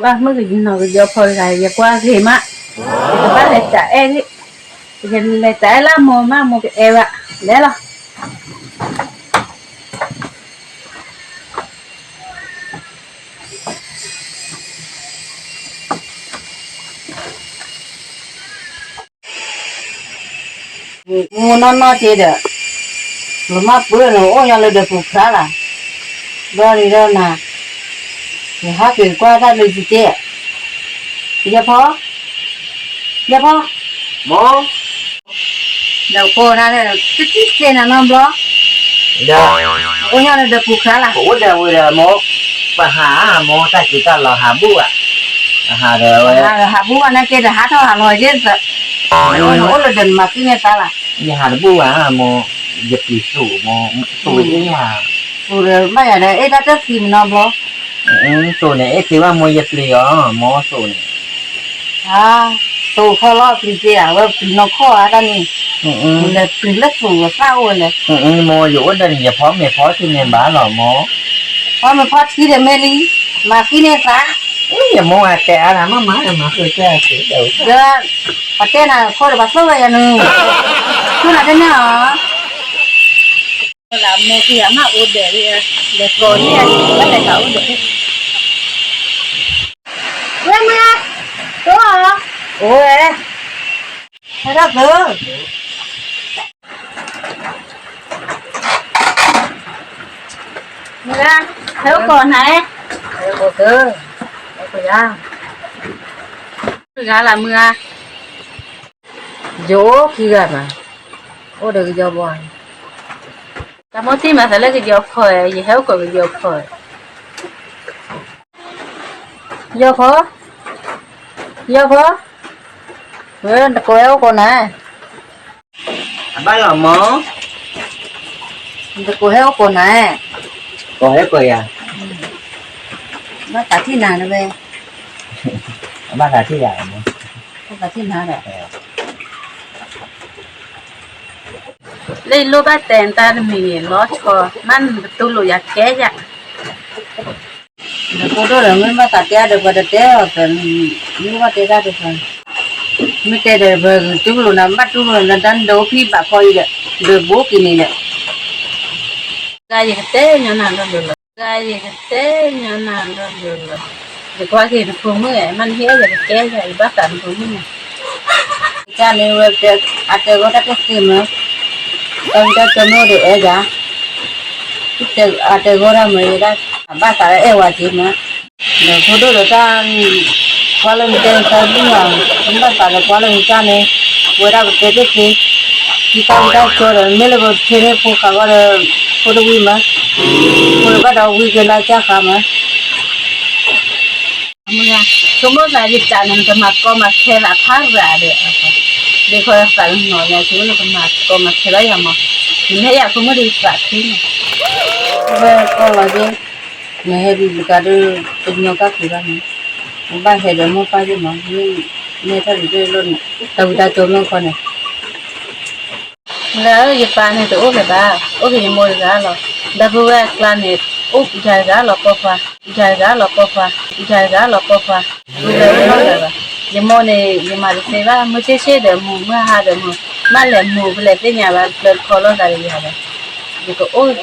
ဘၣ်မုၢ်ကနီၤကယီဖီတဂၤ ယကွၢ်ဂ့ၤမး, ယကဘၣ်လဲၤတၢ်အဲၣ်, ယလဲၤတၢ်အဲၣ်လၢမိၢ်မး မိၢ်ကအဲၣ်ဘၣ်, လဲၤလီၤ. မူနီၢ်နီၢ်က့ဒီး, လၢမၤပှဲၤန့ၣ် အိၣ်ညီလၢဒီးပူၤဖျါလၢ်, ဘျီန့ၣ်ဒီးနၤ, ယဟးက့ၤကွၢ်တၢ်လၢယကဲ, ယဖီ, ယဖီ, မိၢ်, ဒီးကိးနၤလၢ တထံၣ်စ့နၤနီတဘျီ, ဒီး, အိၣ်ညီလၢဒီးပူၤဖျါလၢ်, ပအိၣ်ဒီးဝဲဒီးမိၢ်, ပဟးမိၢ်တၢ်စံးတၢ်လီၤဟးဘူၣ်ဘၣ်, ဟးဒီးဝဲ, ဟးဘူၣ်ဘၣ်နာ်က့ဒီးဟးထီၣ်ဟးလီၤယ့ၢ်သး, အိၣ်လၢဒီးနမၤသံန့ၢ်သါလၢ်, ယဟးတဘူၣ်ဘၣ်မိၢ်, ယပျံၤသူၣ်မိၢ်, သူၣ်အ့ၣ်ယၤ, သူၣ်ဒီးဘၣ်ယၤဒီး အဲၣ်တၢ်တသံမနီတဘျီ, သူၣ်န့ၣ် အဲၣ်သ့ဘၣ်မိၢ် ယပျံၤအီၤမိၢ်သူၣ်န့ၣ် သူၣ်ခီလီၤပျံၤသ့ဧါ ဝဲပျံၤနီၢ်ခီၣ်ဧါတၢ်န့ၣ်, လဲၤပျံၤလၢသူၣ်လၢသၣ်အိၣ်ဝဲလဲၣ်, မိၢ်ယအိၣ်ဒီးန့ၣ် ယဖီမ့ၤဖီထံန့ၣ်ဘၣ်လီၤမိၢ်, ဖီမ့ၤဖီထံဒီးမ့ၢ်လံ, မၤသံန့ၢ်သး, ယမိၢ်အတဲအါဂၤမးမး မၤဃုာ်ကဲသ့ဒီး, ဒီး, ပတဲနၤခိၣ်ဒီးပှၤသိၣ်ဝဲယၤန့ၣ်, သူၣ်နၤတန့ၢ်ဧါ လၢမိၢ်က့ၤအမၤအိၣ်ဒီး, လဲၤကိးန့ၢ်, ဘၣ်လဲၤသးအိၣ်ဒီး, ဝဲမုၢ်, တိၢ်, အိၣ်ဝဲ, ဟဲထီၣ်သု, မုၢ်ဂၤ, ဟဲအိၣ်ကိးနၤ, ဟဲအိၣ်ကိးသု, ဟဲအိၣ်ကိးယၤ, မုၢ်ဂၤလၢမုၢ်ဂၤ ယအိၣ်ခံဂၤမး, အိၣ်ဒီးကယီၤဘီ, တၢ်မိၣ်တံၢ်မၤသးလၢကယီၤဖီ, ယဟဲအိၣ်ကိးကယီၤဖီ, ယီၤဖီ, ယီၤဖီ, ဝဲတကိးဟဲအိၣ်ကိးနၤ, အဘၣ်လီၤမိၢ်, တကိးဟဲအိၣ်ကိးနၤ, ကိးဟဲကိးယၤ, ဘၣ်သးထံၣ်နၤလၢဝဲ, အဘၣ်သးထံၣ်ယၤ, ဘၣ်သးထံၣ်နၤဒီး လၢယလိၣ်ဘၣ်တဲနတၢ်တမံၤန့ၣ် လီၤဆီ, မ့ၢ်နတတူၢ်လိာ်ယၤကဲယၤ, နကိၢ်ဒိၣ်ဒီးမ့ၢ်ဘၣ်သးတဲအါဒီးပှၤတတဲအီၤ, မ့ၢ်ဘၣ်တဲတၢ်တဖၣ်, မ့ၢ်တဲဒီးပှၤတူၢ်လိာ်နၤ ဘၣ်တူၢ်လိာ်နၤ တၢ်နဒိးအိၣ်ဖံးဘၣ်ဖီအံၤဒီး, ဒီးဘိက့ၤန့ၣ်ဒီး, ဂၤယကတဲညီနၤလီၤလီၤ, ဂၤယကတဲညီနၤလီၤလီၤ, ယကွၢ်က့ၤနဖိမုၣ်ဧၢ, မ့ၢ်နဟ့ၣ်အီၣ်ယၤကကဲယၤ ယဘၣ်သးနဖိမုၣ်န့ၣ် တၢ်န့ၣ်ဝဲ, အတဲဂီၢ်တၢ်တသ့မး, တၢ်ဝံတၢ်ကၠီမ့ၢ်အိၣ်ဒီးအဲၣ်ယၤ, အတဲဂီၢ်တၢ်မး ယဒၣ်, အဘၣ်သးလၢအဲၣ်ဝဲက့ၤမး, ဒီးဖိဒိၣ်ဒီးတၢ်, ကွၢ်လၢနတဲနသးဒ်မး, မ့ၢ်ဘၣ်သးဒီးကွၢ်လၢနတၢ်န့ၣ်, ဝဲဒၣ်ကတဲသ့သ့, ထံတၢ်ဝံတၢ်ကၠီဒီး မ့ၢ်လၢပဖဲန့ၣ်ဖိဃာ်ဂီၢ်ဒီး, ဖိတဝံၤမး, ဖိတဘၣ်ဒီးဝံက့ၤလၢကၢ်ဃာ်မး မုၢ်ဂၤ, ဆိကမိၣ်သးယတၢ်န့ၣ် နကမၤကီမၤခဲလၢအဖးရၤဒီး, ဒ်ဃီသးကနီၤယၤ ဆိကမိၣ်နကမၤကီမၤခဲလၢယၤမး, နမ့ၢ်ယၤဆိကမိၣ်ဒီးယသးခုန့ၣ်, ဝဲကီၢ်လီၤက့, နဟဲဒုးတကးဒီး, တညီကၢ်ခုဘၣ်န့ၣ်, နဘၣ်ဟဲဒီးမိၢ်ပၢ်ယ့ၢ်မး, မ့ၢ်ထီၣ်ဒုးတလိၣ်န့ၣ်, တၢ်ဝံတၢ်ကၠီမ့ၢ်ခီန့ၣ် မုၢ်ဂၤဧၢ, ယပၢ်န့ၣ်တအိၣ်လၢၤဘၣ်, အိၣ်က့ၤယမိၢ်တဂၤလီၤ, ဒီပုၢ်ဝဲၢ်အကျါန့ၣ်, အိၣ်ယၤတဂၤလီၤပိာ်ခွါ, ယၤတဂၤလီၤပိာ်ခွါ, ယၤတဂၤလီၤပိာ်ခွါ, ဝံၤလၢအိၣ်လီၤလၢၤဘၣ်, ယမိၢ်န့ၣ် ယမၤတသ့ဘၣ်, မုၢ်ဆ့ၣ်ဆ့ၣ်ဒီးမူ, မုၢ်ဟါဒီးမူ, မ့ၢ်လဲၤမူပလဲၤသ့ၣ်ညါဘၣ်, ကျၢၤတခီလိာ်သးဒီးယၤဒီး, ယကအိၣ်,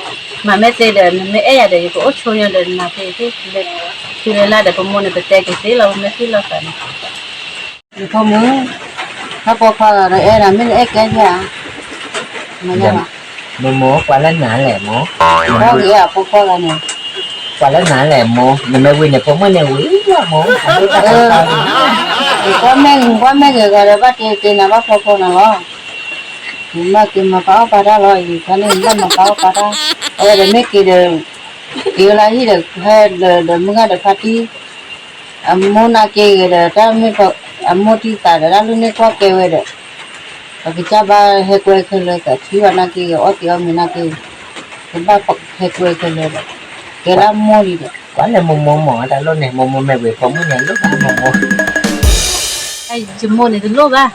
မၤမ့ၢ်သ့ဒီး နမ့ၢ်အဲၣ်ယၤဒီး ယကအိၣ်ဆိညါဒီးနမၤသ့သ့, တုၤလၢလါဒီးပမိၢ်န့ၣ် ပတဲက့ၤသ့လီၤ, ပမ့ၢ်သ့လီၤသးန့ၣ် ယဖိမုၣ်, ဟဲပိာ်ခွါဂၤဒီးအဲၣ်နၤ မ့ၢ်နအဲၣ်ကဲယၤဧါ, မ့ၢ်မိၢ်ပှၤလၢနၤလဲၣ်မိၢ်, ပိာ်ခွါဂၤန့ၣ်, ပှၤလၢနၤလဲၣ်မိၢ်, နမ့ၢ်ဝံၤန့ၣ် ဖိမုၣ်န့ၣ်ဝံၤလီၤမိၢ်, ပှၤမ့ၢ်ဂ့ၤ, ပှၤမ့ၢ်ဂ့ၤဂၤဒီး ဘၣ်တဲက့ၤနၤဘၣ်ဖီဖီနၤလီၤ, မၤက့ၤမၤပာ်အီၣ်ပာ်တၢ်လီၤ, ယခါန့ၣ် မၤမၤပာ်အီၣ်ပာ်တၢ်, အဝဲဒီးမ့ၢ်က့ၤဒီး, က့ၤဝဲလၢဟံၣ်ဒီး, ဟဲဒီးမုၢ်ဂၤဒီးဖါတံၢ် အမိၢ်နာ်က့ဂ့ၤဒီး တၢ်မ့ၢ်, အမိၢ်တံၢ်သးဒီး တၢ်လၢန့ၢ်ကွၢ်ကဲဝဲဒီး, ပကစၢ်ဘၣ်ဟဲကွဲခဲလၢာ်သး ထံဘၣ်နာ်က့ဂ့ၤ အီၣ်က့ၤအီၣ်မ့ၤနာ်က့ဂ့ၤ, ကဘၣ်ဟဲကွဲခဲလၢာ်ဒီး, ကဲလၢမိၢ်လံဒီး, ကွၢ်လၢမိၢ်မိၢ်မိၢ် တၢ်လိၣ်န့ၣ် မိၢ်မိၢ်မ့ၢ်ဝံၤ ဖိမုၣ်န့ၣ်လိၣ်ဘၣ်မိၢ်မိၢ်, ယမိၢ်န့ၣ်တလိၣ်ဘၣ်,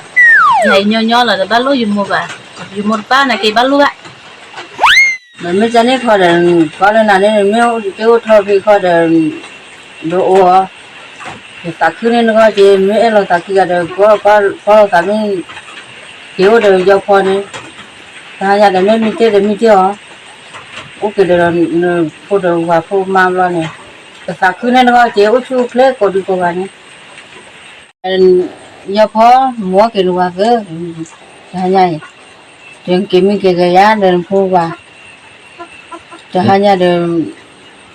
ယၤယညီညီလီၤဒီး ဘၣ်လိၣ်ယမိၢ်ဘၣ်, ယမိၢ်တပၢ်နာ်က့ဘၣ်လိၣ်ဘၣ် မ့မ့ၢ်ကန့ၣ်ခီဒီး, ကွၢ်လၢနၤန့ၣ် မ့ၢ်အိၣ်တ့ၢ်အိၣ်ထီဖဲခီဒီး, ဒိးအိၣ်အီၤ, သးခုန့ၢ်နဂီၢ်က့ၤ မ့ၢ်အဲၣ်လီၤသးခုဂၤဒီး ကွၢ်လီၤသးမ့ၢ် က့ၤအိၣ်ဒီးယီၤဖီန့ၣ်, တဟါညါဒီး မ့ၢ်မံတ့ၢ်ဒီးမံတ့ၢ်အီၤ, အိၣ်က့ၤဒီးနဖိဒီးဝၤဖိမါဘျီန့ၣ်, ပသးခုန့ၢ်နဂီၢ်က့ၤ အိၣ်ဆူၣ်အိၣ်ချ့ကိးဒံကိးဂၤန့ၣ် ယီၤဖီ မ့ၢ်အိၣ်က့ၤနဝၤသၢ, တဟါညါအံၤ, ဒီးက့ၤမံက့ၤဂဲၤယၤဒီးနဖိဝၤ, တဟါညါဒီး,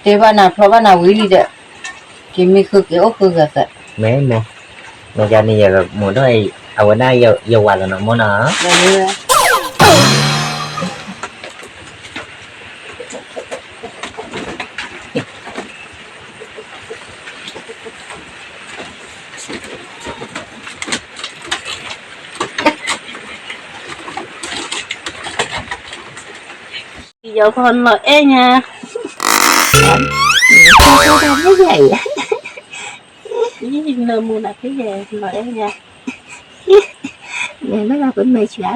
တ့ဘၣ်နၤဖျီဘၣ်နၤဝံၤလံဒီး, က့ၤမံဃုက့ၤအိၣ်ဃုဂၤသၢ, မ့ၢ်မိၢ်, မ့ၢ်ယၤန့ၣ်ယမိၢ်ဒီး, အဝဲဒၣ်ယဝၤလီၤနီၤမိၢ်နီၤ ယီၤဖီလီၤအဲၣ်ညါ, နမူနဖဲယဲလီၤအဲၣ်ညါ, နလၢပမဲာ်ဆှးယဲ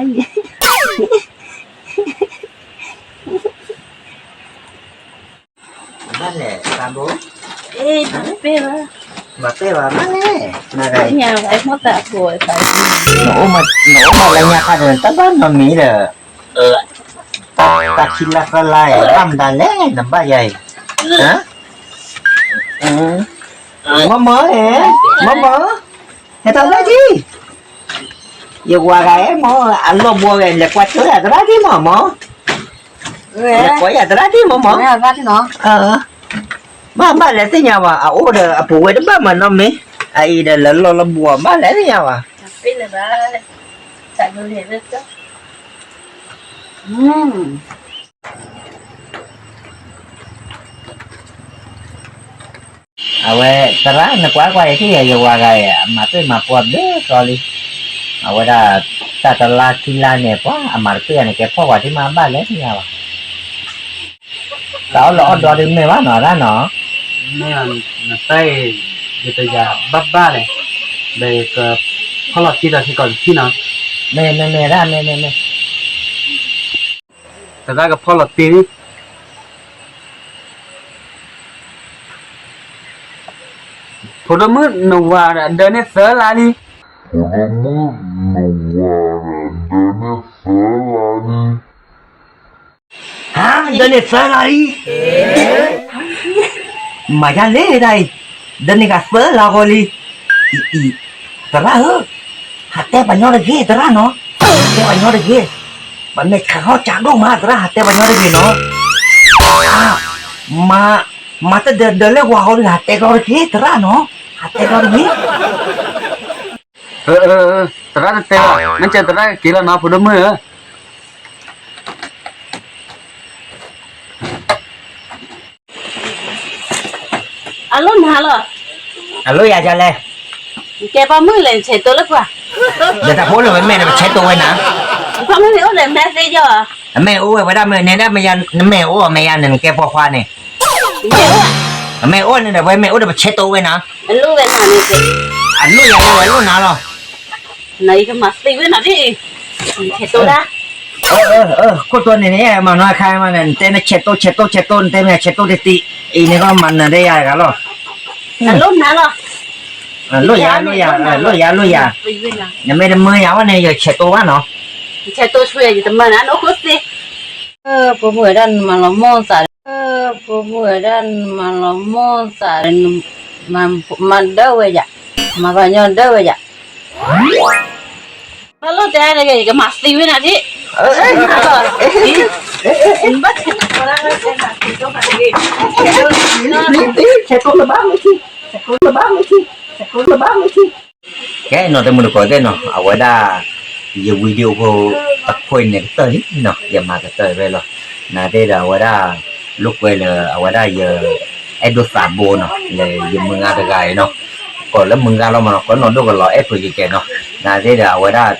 ဘၣ်လဲၣ်သးဘိ, မၤပဲၢ်ဘၣ်, မၤပဲၢ်ဘၣ်ဘၣ်လဲၣ်, နအိၣ်မး, နအိၣ်မးလၢညါခါဒီး တဘၣ်နီတမံၤဒီး, တၢ်ခံလါသၢလါအံၤ ဘၣ်မတၤလဲၣ် နဘၣ်ယၤအံၤ, မ့ၢ်မ့ၢ်, မ့ၢ်မ့ၢ်, ဟဲတၢ်ဘၣ်ဒံး ယဝၤဂၤအဲၣ်မ့ၢ် အလီၢ်ဘှီဝဲ လဲၤကွၢ်ကၢယၤသရၣ်ဒံးမ့ၢ်မ့ၢ်, လဲၤကွၢ်ယၤသရၣ်ဒံးမ့ၢ်မ့ၢ်, ဘၣ်ဘၣ်လဲၣ်သ့ၣ်ညါဝဲ အအိၣ်ဒီးအပူၤဝဲတဘၣ်မးနီတမံၤ, အအံၤဒီးလၢလီၢ်လၢဘှီဘၣ်လဲၣ်သ့ၣ်ညါဝဲ, အဝဲ သရၣ်နကွၢ်ကွၢ်အံၤ ယဝၤဂၤအံၤ အမၤပ့ၢ်မၤပှီၤဘျုးကီလံ, အဝဲဒၣ် တၢ်တလါခံလါန့ၣ် ပှၤအမၤတပ့ၢ်န့ၣ် ကဲဖီၣ်ပှၤထံမးဘၣ်လဲၣ်သ့ၣ်ညါဘၣ်, တၢ်အီၣ်လၢအီၣ်ဒီဒုးမ့ၢ်ဘၣ်နီၤဒၣ်နီၤ, မ့ၢ်နတၢ်အံၤ ယတယၤဘၣ်ဘၣ်လဲၣ်, ဒီးယကဖီၣ်လီၤတံၢ်ဒီးထံကီၢ်တထံၣ်နီၤ, မ့ၢ်မ့ၢ်မ့ၢ်ဒၣ်မ့ၢ်မ့ၢ်မ့ၢ် သရၣ်ကဖီၣ်လီၤတံၢ်လံ, ဖိဒိၣ်မုၣ်နဝၤဒၢးန့ၢ်သၢလါလံ, ဖိဒိၣ်မုၣ်နဝၤဒၢးန့ၢ်သၢလါလံ, ဟါ ဒၢးန့ၢ်သၢလါလံ မၤယါလဲၣ်ဒၣ်အံၤ, ဒၢးန့ၢ်ဂၤသၢလါဃီလံ, အံၤ သရၣ်ဧၢ, ဟးတဲပှၤညီတဂ့ၤသရၣ်နီၤ, ဟးတဲပှၤညီတဂ့ၤ, ပမဲာ်ဆှးထီၣ်ကးဒိၣ်မးသရၣ် ဟးတဲပှၤညီတဂ့ၤနီၤ, မၤ မၤတဒၢးဒၢးလၢဝၤဃီလံ ဟးတဲကျီတဂ့ၤသရၣ်နီၤ, ဟးတဲကျီတဂ့ၤ သရၣ်တတဲဘၣ် မ့ၢ်ကဲသရၣ်ကက့ၤလီၤနီၤ ဖိဒိၣ်မုၣ်ဧၢ, အလိၣ်နၤလီၤ, အလိၣ်ယၤဒ်လဲၣ်, ကဲပှၤမုၣ်လဲၣ် နဆဲးတိၢ်လၢပှၤ, ဒီးတၢ်ဖိလၢပမဲာ်န့ၣ် ပဆဲးတိၢ်ဝဲနၤ, ပှၤမုၣ်န့ၣ်အိၣ်ဒီးမဲာ်သ့ၣ်ယီၤ, အမဲာ်အိၣ်ဝဲဝဲဒၣ်မ့ၢ်န့ၣ်ဒၣ်မ့ၢ်ယၤ နမဲာ်အိၣ်အမဲာ်ယၤန့ၣ် နကဲပိာ်ခွါန့ၣ် အမဲာ်အိၣ်န့ၣ်ဒီး ပမဲာ်အိၣ်ဒီးပဆဲးတိၢ်ဝဲနၤ, အလိၣ်ယၤလီၤ အလိၣ်နၤလီၤ, နကမၤသံဝဲနၤဒ်အံၤ, ဆဲးတိၢ်ဒၣ်, ခိၣ်တီန့ၣ်န့ၣ် မၤနီၢ်ခါမးန့ၣ် နတဲနဆဲးတိၢ်ဆဲးတိၢ်ဆဲးတိၢ် နတဲမ့ၢ်ဆဲးတိၢ်တသံ, အံၤန့ၣ်ကမၤနၤဒ်ယၤတဂၤလီၤ, လိၣ်နၤလီၤ, လိၣ်ယၤ လိၣ်ယၤ လိၣ်ယၤ လိၣ်ယၤ, နမ့ၢ်တမၢယၤဝဲန့ၣ် ယဆဲးတိၢ်ဘၣ်နီၤ, ဆဲးတိၢ်ဆူယၤ ယတမၢနၤ နအိၣ်ခိၣ်သ့, ဖိမုၣ်ဝဲဒၣ်နမၤလီၤမိၢ်သး, ဖိမုၣ်ဝဲဒၣ်နမၤလီၤမိၢ်သး, မၤဒၢဝဲယၤ, မၤပှၤညီဒၢဝဲယၤ ဘၣ်လိၣ်တဲတဂ့ၤ ယကမၤသံဝဲနၤဒ်, ဆဲးတိၢ်လၢဘၣ်မ့ၢ်ထံ, ဆဲးတိၢ်လၢဘၣ်မ့ၢ်ထံ, ဆဲးတိၢ်လၢဘၣ်မ့ၢ်ထံ, ကဲနီၤ တမုၢ်တကိးသ့ၣ်နီၤ အဝဲဒၣ် ယ video ဖိ တခွဲန့ၣ်ကတၢၢ်လံနီၤ ယမၤကတၢၢ်ဖဲလီၤ, နာ်သ့ၣ်ဒီးအဝဲဒၣ် လိာ်ကွဲလၢအဝဲဒၣ်ယ အဲၣ်ဒိးသးဘိနီၤ လၢယမုၢ်ဂၤတဂၤအံၤနီၤ, ကိးလၢမုၢ်ဂၤလီၤမးနီၤ ကိးနီၢ်ဒိၣ်ကလီၤအဲၣ်ဖိယကဲနီၤ, နာ်သ့ၣ်ဒီးအဝဲဒၣ်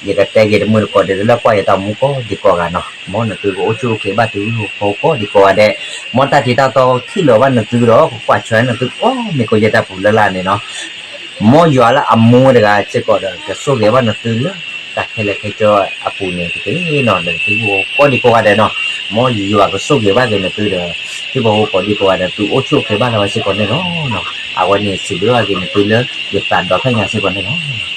ယကတဲက့ၤတမုၢ်တကိးဒဲးလၢကွၢ်ယတၢ်မူကိးဒံကိးဂၤနီၤ, မ်နသုကအိၣ်ဆူၣ်အိၣ်ချ့ဘၣ်သု ကိးဒံကိးဂၤဒဲး, မ်တၢ်ထံးတၢ်တီထံၣ်လီၤဘၣ်နသုဒီး ကကွၢ်ဆၢနသုကိးမ့ၢ်ကိးယဲၢ်တၢ်ပူၤလၢ်လၢ်န့ၣ်နီၤ မ်ယွၤလၢအမူတဂၤစ့ၢ်ကီးဒီး ကဆိၣ်ဂ့ၤဘၣ်နသုလၢ တၢ်ခဲလၢာ်ခဲဆ့အပူၤန့ၣ်တက့ၢ်နီၤ လၢသုကိးဒံကိးဂၤဒဲးနီၤ, မ်ယွၤကဆိၣ်ဂ့ၤဘၣ်က့ၤနသုဒီး ဟံၣ်ဖိဃီဖိကိးဒံကိးဂၤဒီး သုအိၣ်ဆူၣ်အိၣ်ချ့ဘၣ်လၢၤဝဲစ့ၢ်ကီးန့ၣ်လီၤ. အဝဲန့ၣ်စံးဘျုးဘၣ်က့ၤနသုလၢ ယသးဒီဖျၢၣ်ညါစ့ၢ်ကီးန့ၣ်လီၤ.